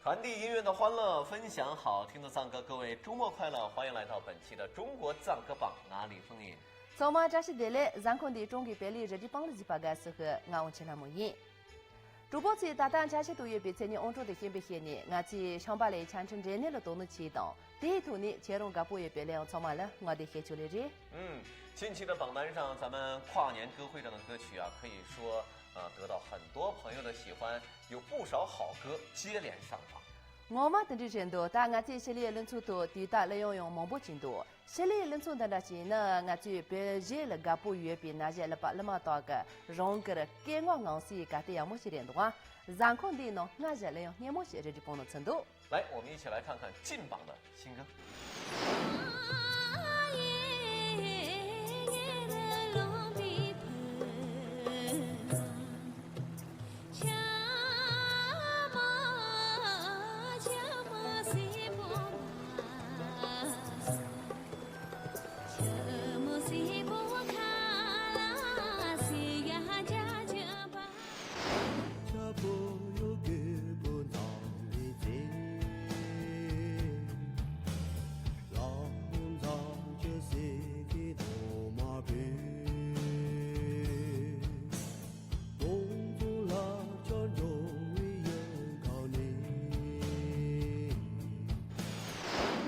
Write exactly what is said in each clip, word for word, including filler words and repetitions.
传递音乐的欢乐，分享好听的藏歌。各位周末快乐，欢迎来到本期的中国藏歌榜，我是李峰。 ཚང་མ་བཀྲ་ཤིས་བདེ་ལེགས། གཟའ་འཁོར་འདིའི་ཀྲུང་གོའི་བོད་ལས་རི་ལི་པང་ལ་གཟིགས་པ་དགའ་བསུ་ཞུ། ང་དབང་ཆེན་ལྷ་མོ་ཡིན། གྲོགས་པོ་ཚོས་ད་ལྟ་འཆར་གཞི་དུ་ཡོད་པའི་མཚན་ཉིད་ཨང་གྲངས་དེ་ཤེས་པའི་ཤེས་ནས། ང་ཚོས་ཤམ་བྷ་ལའི་ཆ་འཕྲིན་འབྲེལ་གནས་ལ་དོ་སྣང་བྱས་དང་། དེའི་ཐོག་ནས་ཁྱེད་རང་དགའ་པོ་ཡོད་པའི་ལས་ཡང་ཚང་མ་ལ་མངའ་སྡེ་ཤེས་ཆོག་ལེ་རེད། 嗯，近期的榜单上，咱们跨年歌会上的歌曲啊，可以说，呃，得到很多朋友的喜欢，有不少好歌接连上榜。 ངོ་མ་དེ་འདྲ་རེད་འདུག་ད་ང་ཚོའི་ཕྱི་ལོའི་གླུ་ཚིག་ཐོག་དུས་ད་གླུ་དབྱངས་ཡང་མང་པོ་ཅིག་འདུག་ཕྱི་ལོའི་གླུ་ཚིག་འདི་འདྲ་ཞིག་ནི་ང་ཚོའི་བོད་གཞས་ལ་དགའ་པོ་ཡོད་པའི་ན་གཞས་གླུ་པ་གླུ་མ་དག་གི་རང་དགར་སྐད་ངག་ངང་སའི་གར་སྟེགས་ཡག་མོ་ཞིག་རེད་འདུག་ཨ། གཟའ་འཁོར་འདིའི་ནང་སྔར་བཞིན་གླུ་དབྱངས་སྙན་མོ་ཞིག་རི་ལི་པང་ནང་ཚུད་འདུག 来，我们一起来看看劲榜的新歌。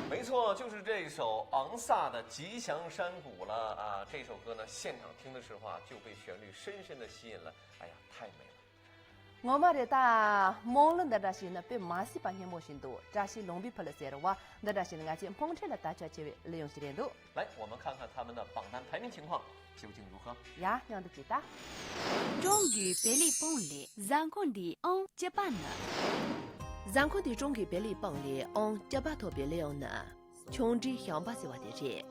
没错，就是这首昂萨的《吉祥山谷》了啊！这首歌呢，现场听的时候啊，就被旋律深深的吸引了。哎呀，太美了！ ངོ་མ་རེད། ད་དམངས་གླུ་འདི་འདྲ་ཞིག་ནི་དཔེ་མ་སྲིད་པ་སྙན་མོ་ཞིག་འདུག་བཀྲ་ཤིས་ལུང་པའི་ཕུ་ལ་ཟེར་བ་འདི་འདྲ་ཞིག་ནི་ང་ཚོའི་དམངས་ཁྲོད་ལ་དར་ཁྱབ་ཆེ་བའི་གླུ་དབྱངས་ཤིག་རེད་འདུག 来，我们看看他们的榜单排名情况究竟如何。 ཡ། སྙིང་འདི་ཅི་ལྟ། ཀྲུང་གོའི་བོད་ལས་པང་ལས་གཟའ་འཁོར་འདིའི་ཨང་བཅུ་པ་ནི། གཟའ་འཁོར་འདིའི་ཀྲུང་གོའི་བོད་ལས་པང་ལས་ཨང་བཅུ་པ་ཐོབ་པའི་གླུ་དབྱངས་ནི། ཆུང་འདྲིས་ཤམ་བྷ་ཟེར་བ་དེ་རེད།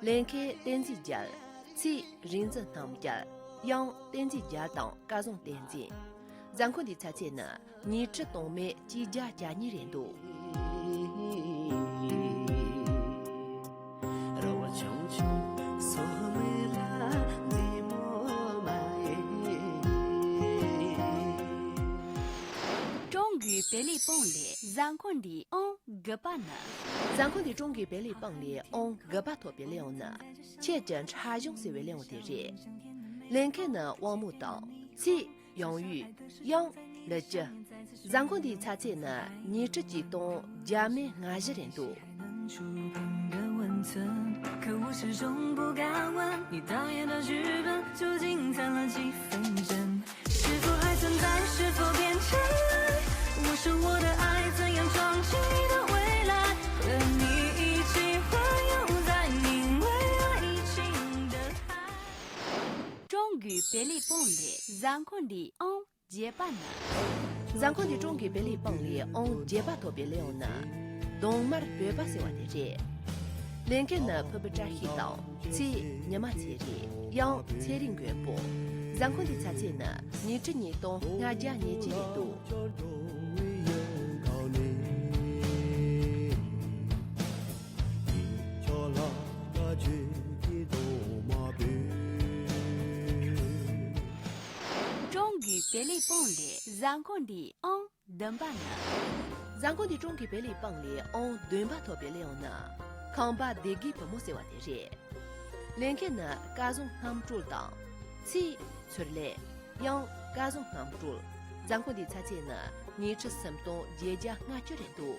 ལེན་མཁན་བསྟན་འཛིན་རྒྱལ། ཚེ་རིག་འཛིན་རྣམ་རྒྱལ། དབྱངས་བསྟན་འཛིན་རྒྱལ་དང་སྐལ་བཟང་བསྟན་འཛིན། གཟའ་འཁོར་འདིའི་ཚ་ཚད་ནི་ཉི་ཁྲི་སྟོང་མེད་གཅིག་བརྒྱ་གྱ་གཉིས་རེད་འདུག་ཀྲུང་གོའི་བོད་ལས་པང་ལས་གཟའ་འཁོར་འདིའི་ཨང་དགུ་པ་ནི། གཟའ་འཁོར་འདིའི་ཀྲུང་གོའི་བོད་ལས་པང་ལས་ཨང་དགུ་པ་ཐོབ་པའི་གླུ་དབྱངས་ནི། ཁྱེད་ཀྱི་ཁྲ་གཞུང་ཟེར་བའི་གླུ་དབྱངས་དེ་རེད། ལེན་མཁན་ནི་དབང་མོ་དང་། ཚེ་ཡང་ཡུས། དབྱངས་ལི་ཅི། གཟའ་འཁོར་འདིའི་ཚ་ཚད་ནི་ཉི་ཁྲི་གཅིག་སྟོང་བརྒྱ་མེད་ལྔ་བཞི་རེད་འདུག་ཀྲུང་གོའི་བོད་ལས་པང་ལས་གཟའ་འཁོར་འདིའི་ཨང་བརྒྱད་པ་ནི། གཟའ་འཁོར་འདིའི་ཀྲུང་གོའི་བོད་ལས་པང་ལས་ཨང་བརྒྱད་པ་ཐོབ་པའི་གླུ་དབྱངས་ནི། གདོང་དམར་བོད་པ་ཟེར་བ་དེ་རེད། ལེན་མཁན་ནི་ཕུར་བུ་བཀྲ་ཤིས་དང་། ཚེ་ཉི་མ་ཚེ་རིང་། དབྱངས་ཚེ་རིང་མགོན་པོ། གཟའ་འཁོར་འདིའི་ཚ་ཚད་ནི་ཉི་ཁྲི་གཉིས་སྟོང་ལྔ་བརྒྱ་ཉེར་གཅིག་རེད་འདུག་ཀྲུང་གོའི་བོད་ལས་པང་ལས་གཟའ་འཁོར་འདིའི་ཨང་བདུན་པ་ནི། གཟའ་འཁོར་འདིའི་ཀྲུང་གོའི་བོད་ལས་པང་ལས་ཨང་བདུན་པ་ཐོབ་པའི་གླུ་དབྱངས་ནི། ཁང་པ་སྡེ་དགེའི་བུ་མོ་ཟེར་བ་དེ་རེད། ལེན་མཁན་ནི་སྐལ་བཟང་རྣམ་གྲོལ་དང་། ཚེ་ཚུར་ལེན། དབྱངས་སྐལ་བཟང་རྣམ་གྲོལ། གཟའ་འཁོར་འདིའི་ཚ་ཚད་ནི་ཉི་ཁྲི་སུམ་སྟོང་བརྒྱད་བརྒྱ་ལྔ་བཅུ་རེད་འདུག་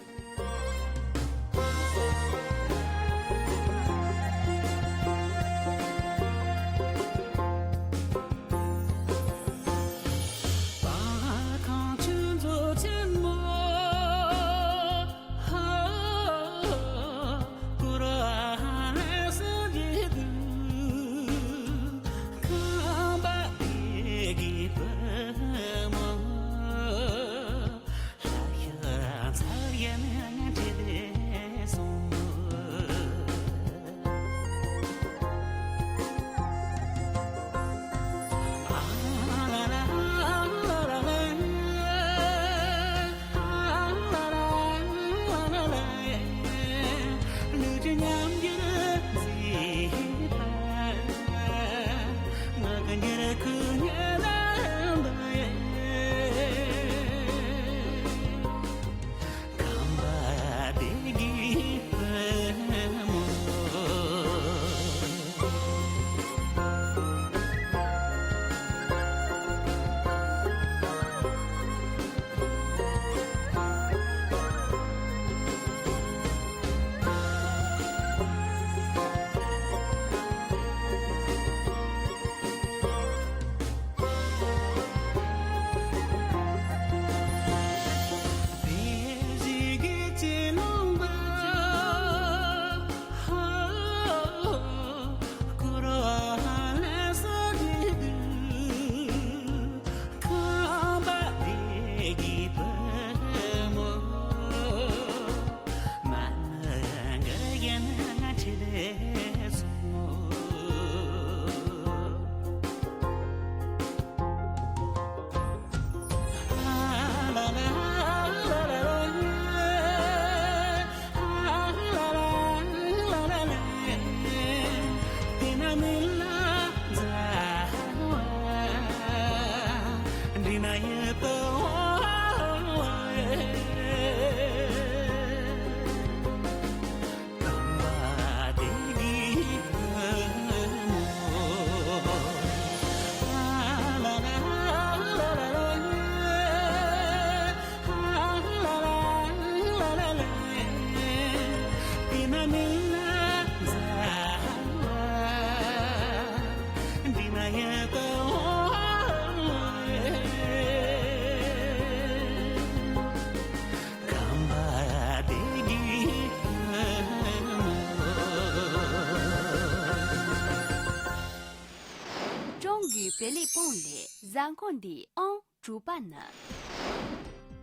ལི་པང་ལས་གཟའ་འཁོར་འདིའི་ཨང་དྲུག་པ་ནི།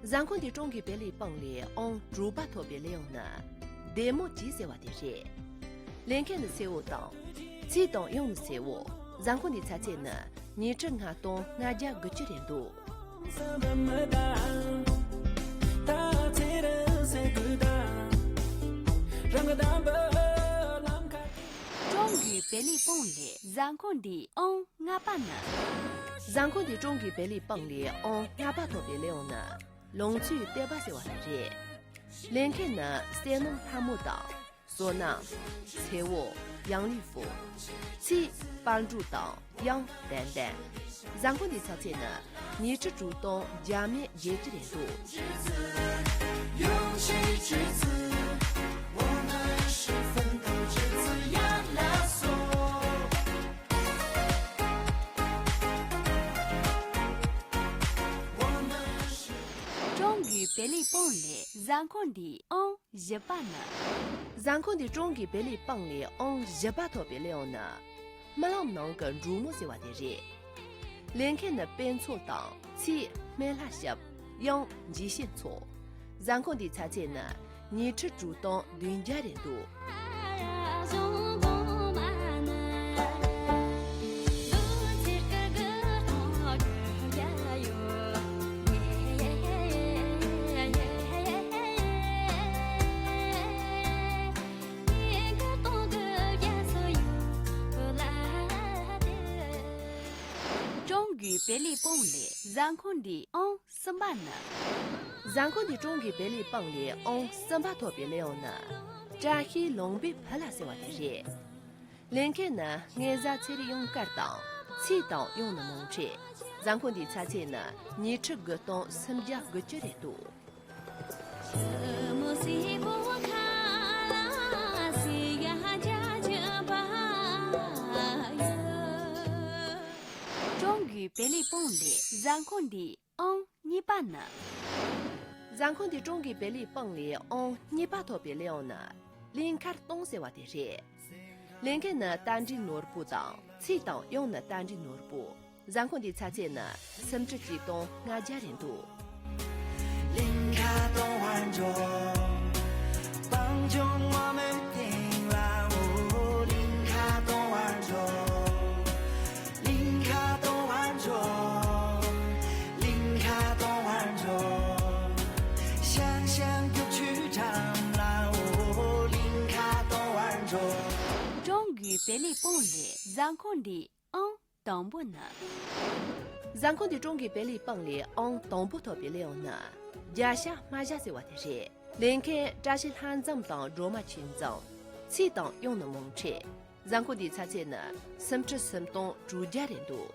གཟའ་འཁོར་འདིའི་གྲངས་ཀྱི་བེ་ལི་པང་ལས་ཨང་དྲུག་པ་ཐོབ་པའི་ལེའུ་ནི། བདེ་མོ་གྱིས་ཟེར་བ་དེ་རེད། ལེན་མཁན་ནི་སེ་བོ་དང་། ཚེས་དང་དབྱངས་ནི་སེ་བོ། གཟའ་འཁོར་འདིའི་ཚ་ཚད་ནི་ཉི་ཁྲི་ལྔ་སྟོང་ལྔ་བརྒྱ་དགུ་བཅུ་རེད་འདུག་གྲངས་ཀྱི་བེ་ལི་པང་ལས་གཟའ་འཁོར་འདིའི་ཨང་ལྔ་པ་ནི། གཟའ་འཁོར་འདིའི་གྲངས་ཀྱི་བེ་ལི་པང་ལས་ཨང་ལྔ་པ་ཐོབ་པའི་ལེའུ་ནི། ལང་ཚོའི་བསྟོད་པ་ཟེར་བ་དེ་རེད། ལེན་མཁན་ནི་བསོད་ནམས་ལྷ་མོ་དང་། བསོད་ནམས། ཚེ་བོ། ཡང་ལི་ཧྥུ། ཚེས་དཔལ་འབྲུག་དང་དབྱངས་ལྡན་ལྡན། གཟའ་འཁོར་འདིའི་ཚ་ཚད་ནི་ཉི་ཁྲི་དྲུག་སྟོང་བརྒྱ་མེད་བརྒྱད་ཅུ་རེད་འདུག་གྲངས་ཀྱི་བེ་ལི་པང་ལས་གཟའ་འཁོར་འདིའི་ཨང་བཞི་པ་ནི། གཟའ་འཁོར་འདིའི་གྲངས་ཀྱི་བེ་ལི་པང་ལས་ཨང་བཞི་པ་ཐོབ་པའི་ལེའུ་ནི། རྨི་ལམ་ནང་གི་འབྲུག་མོ་ཟེར་བ་དེ་རེད། ལེན་མཁན་ནི་དཔེ་མཚོ་དང་ཚེས་སྨན་ལྷ་ཞབས། དབྱངས་འཇིགས་བྱེད་མཚོ། གཟའ་འཁོར་འདིའི་ཚ་ཚད་ནི་ཉི་ཁྲི་དྲུག་སྟོང་བདུན་བརྒྱ་རེད་འདུག་གྲངས་ཀྱི་བེ་ལི་པང་ལས་གཟའ་འཁོར་འདིའི་ཨང་གསུམ་པ་ནི། གཟའ་འཁོར་འདིའི་གྲངས་ཀྱི་བེ་ལི་པང་ལས་ཨང་གསུམ་པ་ཐོབ་པའི་ལེའུ་ནི། བཀྲ་ཤིས་ལུང་པའི་ཕུ་ལ་ཟེར་བ་དེ་རེད། ལེན་མཁན་ནི་ངེ་བཟའ་ཚེ་རིང་གཡུང་དཀར་དང་། ཚེས་དང་དབྱངས་ནི་མོ་ཁྲ། གཟའ་འཁོར་འདིའི་ཚ་ཚད་ནི་ཉི་ཁྲི་དགུ་སྟོང་སུམ་བརྒྱ་དགུ་བཅུ་རེད་འདུག་གྲངས་ཀྱི་བེ་ལི་པང་ལས་གཟའ་འཁོར་འདིའི་ཨང་གཉིས་པ་ནི། གཟའ་འཁོར་འདིའི་གྲངས་ཀྱི་བེ་ལི་པང་ལས་ཨང་གཉིས་པ་ཐོབ་པའི་ལེའུ་ནི། གླིང་མཁར་སྟོང་ཟེར་བ་དེ་རེད། ལེན་མཁན་ནི་རྟ་མགྲིན་ནོར་བུ་དང་། ཚེས་དང་དབྱངས་ནི་རྟ་མགྲིན་ནོར་བུ། གཟའ་འཁོར་འདིའི་ཚ་ཚད་ནི་སུམ་ཁྲི་གཅིག་སྟོང་ལྔ་བརྒྱ་རེད་འདུག་གླིང་མཁར་སྟོང་བར་འགྲོ། སྤང་ལྗོངས་ངོ་མའི་སྟེང་ལ་འོ། གླིང་མཁར་སྟོང་བར་འགྲོ། གླིང་མཁར་སྟོང་བར་འགྲོ། གླིང་མཁར་སྟོང་བར་འགྲོ། ཤང་ཤང་རྒྱུག་ཆུའི་འགྲམ་ལ་འོ། གླིང་མཁར་སྟོང་བར་འགྲོ། གྲངས་ཀྱི་བེ་ལི་པང་ལས་གཟའ་འཁོར་འདིའི་ཨང་དང་པོ་ནི། གཟའ་འཁོར་འདིའི་གྲངས་ཀྱི་བེ་ལི་པང་ལས་ཨང་དང་པོ་ཐོབ་པའི་ལེའུ་ནི། རྒྱ་ཞྭ་རྨ་བྱ་ཟེར་བ་དེ་རེད། ལེན་མཁན་བཀྲ་ཤིས་ལྷ་འཛོམས་དང་སྒྲོལ་མ་ཆོས་འཛོམས། ཚེས་དང་དབྱངས་ནི་མོ་ཁྲ། གཟའ་འཁོར་འདིའི་ཚ་ཚད་ནི་སུམ་ཁྲི་སུམ་སྟོང་དྲུག་བརྒྱ་རེད་འདུག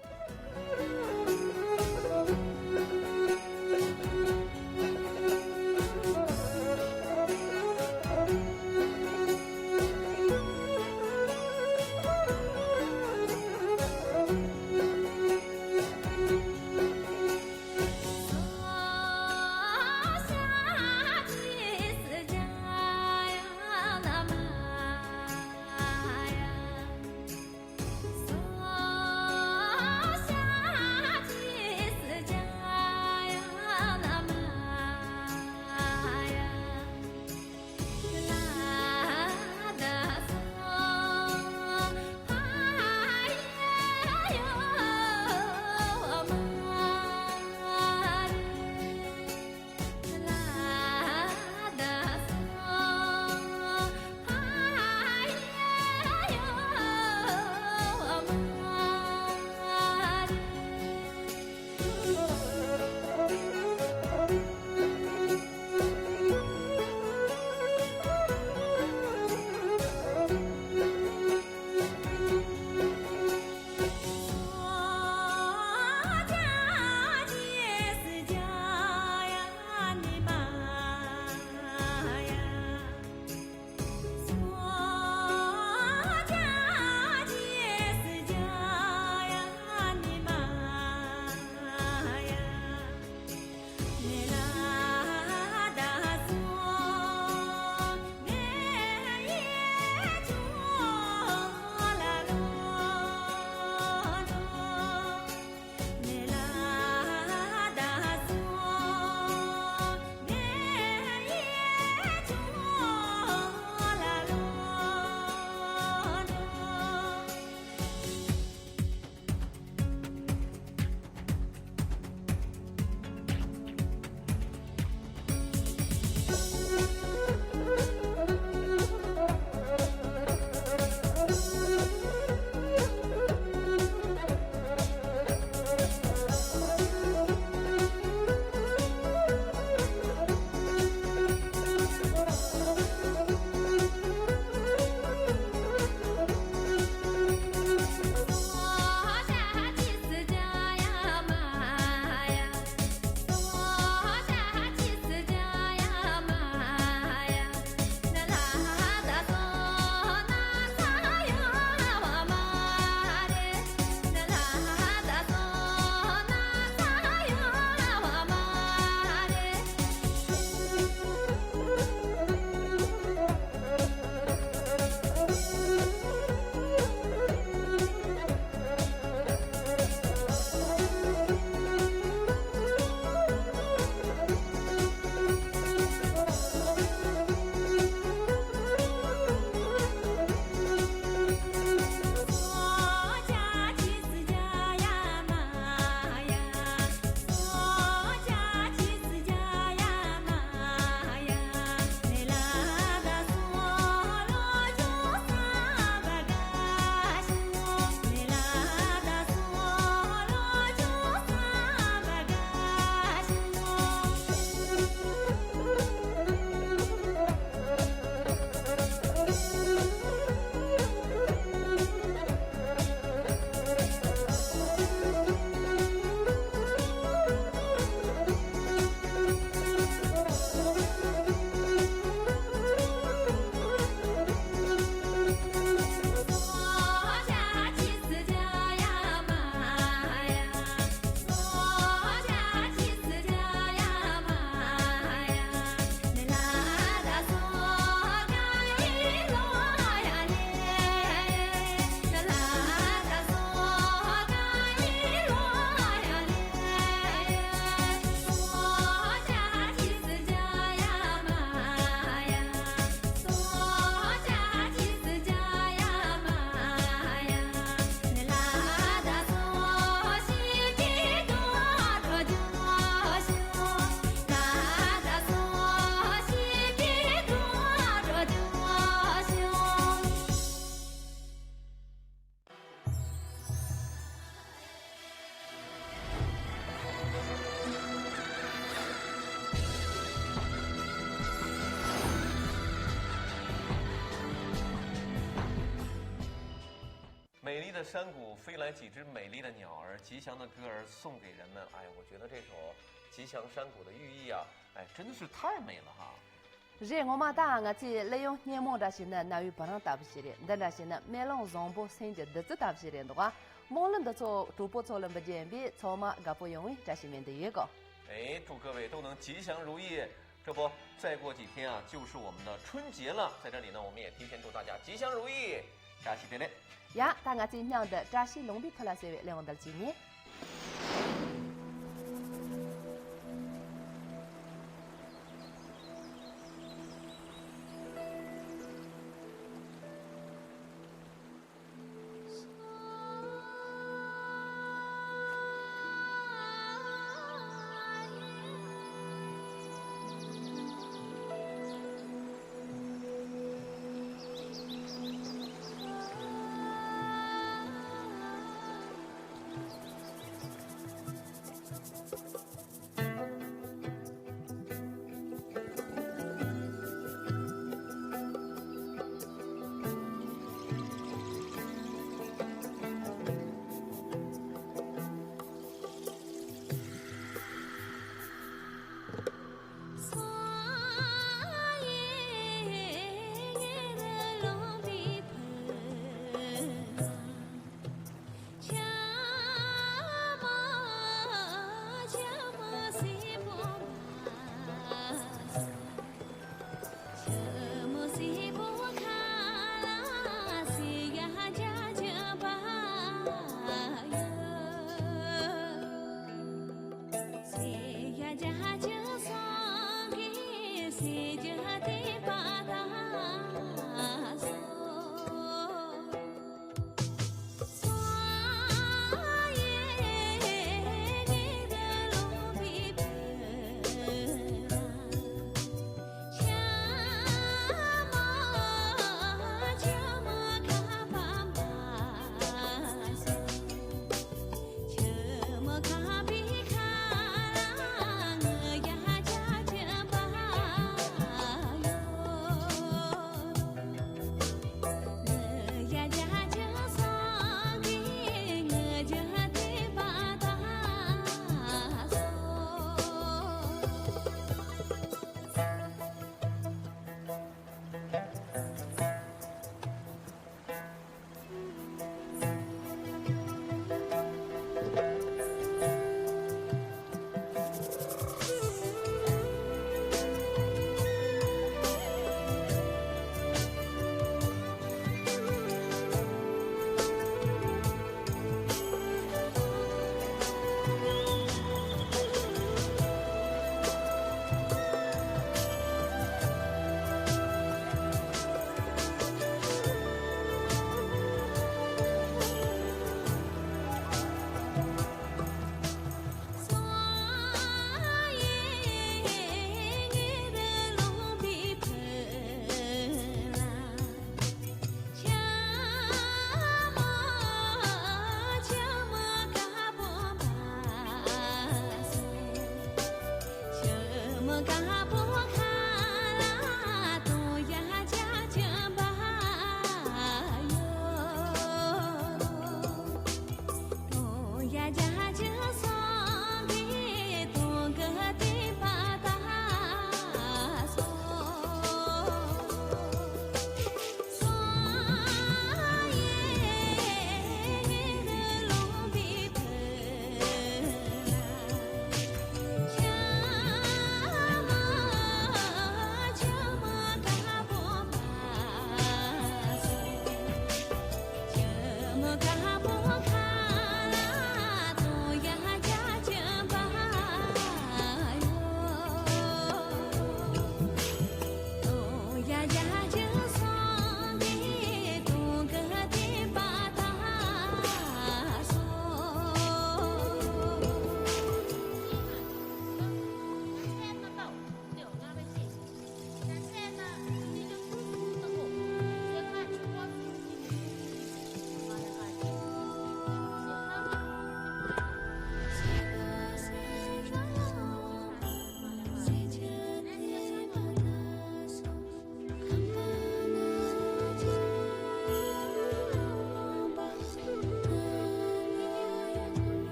山谷飞来几只美丽的鸟儿，吉祥的歌儿送给人们。哎，我觉得这首《吉祥山谷》的寓意啊，哎，真的是太美了哈。རེད། ངོ་མ་ད་ང་ཚོའི་གླུ་དབྱངས་སྙན་མོ་འདྲ་ཞིག་ནི་རྣ་བའི་བུ་རམ་ལྟ་བུ་ཞིག་རེད། འདི་འདྲ་ཞིག་ནི་སྨོན་ལམ་བཟང་པོ་སེམས་ཀྱི་བདུད་རྩི་ལྟ་བུ་ཞིག་རེད་འདུག་ག་སྨོན་ལམ་འདི་ཚོ་གྲོགས་པོ་ཚོ་ལ་འབུལ་རྒྱུ་ཡིན་པས་ཚང་མ་དགའ་པོ་ཡོང་བའི་བཀྲ་ཤིས་སྨོན་འདུན་ཡོད་གོ། 哎，祝各位都能吉祥如意。这不，再过几天啊，就是我们的春节了。在这里呢，我们也提前祝大家吉祥如意，扎西德勒。 ཡ། ད་ང་ཚོའི་མཉམ་དུ་བཀྲ་ཤིས་ལུང་པའི་ཕུ་ལ་ཟེར་བའི་གླུ་དབྱངས་འདི་ལ་གཟིགས་ནས།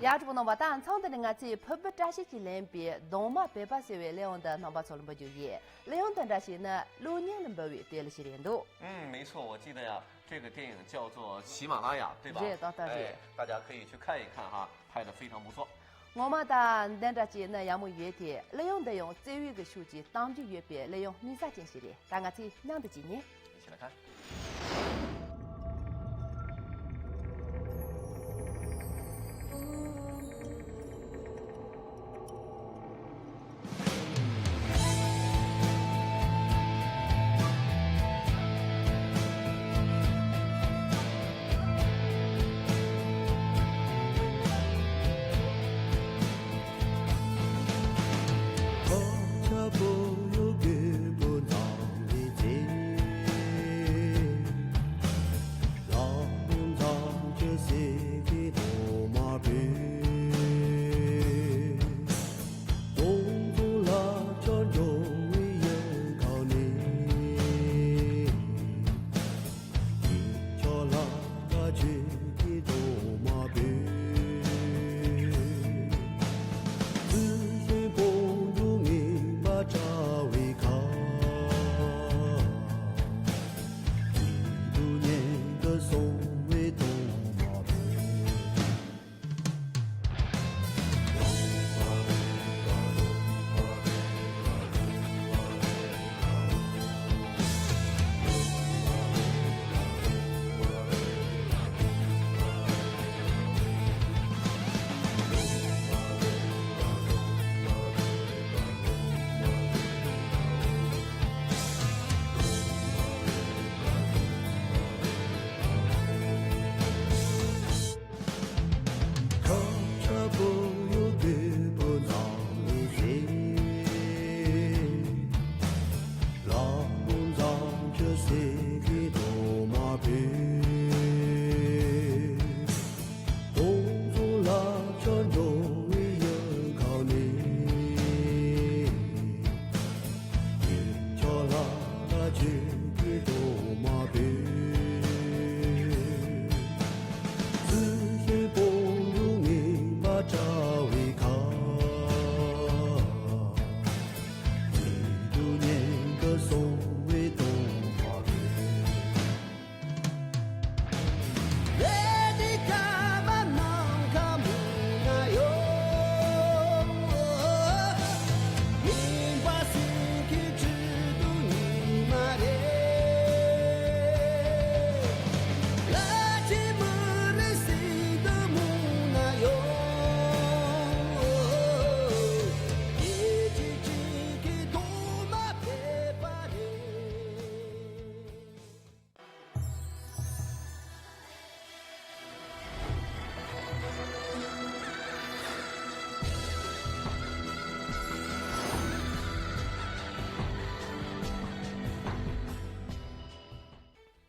ཡ། གྲོགས་པོ་རྣམ་པ། ད་མཚམས་འདི་ནས་ང་ཚོས་ཕུར་བུ་བཀྲ་ཤིས་ཀྱིས་ལེན་པའི་གདུང་མ་བོད་པ་ཟེར་བའི་གླེང་བམ་འདི་རྣམ་པ་ཚོ་ལ་འབུལ་རྒྱུ་ཡིན། གླེང་བམ་འདི་འདྲ་ཞིག་ནི་གློག་བརྙན་ལ་འབུལ་བའི་དུས་ལ་ཞིག་རེད་འདུག་ཨུམ། 没错，我记得呀，这个电影叫做《喜马拉雅》，对吧？རེད། ཏག་ཏག་རེད། 哎，大家可以去看一看哈，拍得非常不错。 ངོ་མ་ད་འདི་འདྲ་ཅིག་ནི་ཡག་མོ་ཡོད་དེ། གླེང་བམ་འདི་ཡང་བརྩེ་བའི་གི་ཤུགས་ཀྱིས་གཏམ་རྒྱུད་ཡོད་པའི་གླེང་བམ་དམིགས་བསལ་ཅན་ཞིག་རེད། ད་ང་ཚོས་མཉམ་དུ་ཅིག་ཉན། 一起来看。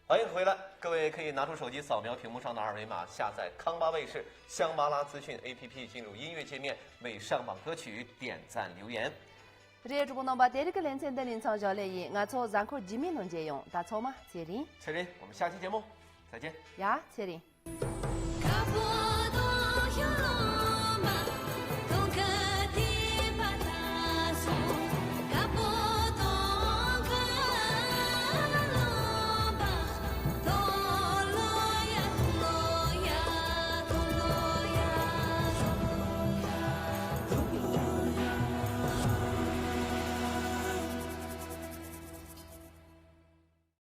欢迎回来，各位可以拿出手机扫描屏幕上的二维码，下载康巴卫视香巴拉资讯 A P P，进入音乐界面，为上榜歌曲点赞留言。 རེད། གྲོགས་པོ་རྣམ་པ། དེ་རིང་གི་ལེ་ཚན་འདི་ནས་མཚམས་འཇོག་ལེ་ཡིན། ང་ཚོ་གཟའ་འཁོར་རྗེས་མའི་ནང་མཇལ་ཡོང་། ད་ཚང་མ་ཚེ་རིང་། ཚེ་རིང་། 我们下期节目再见。 ཡ། ཚེ་རིང་།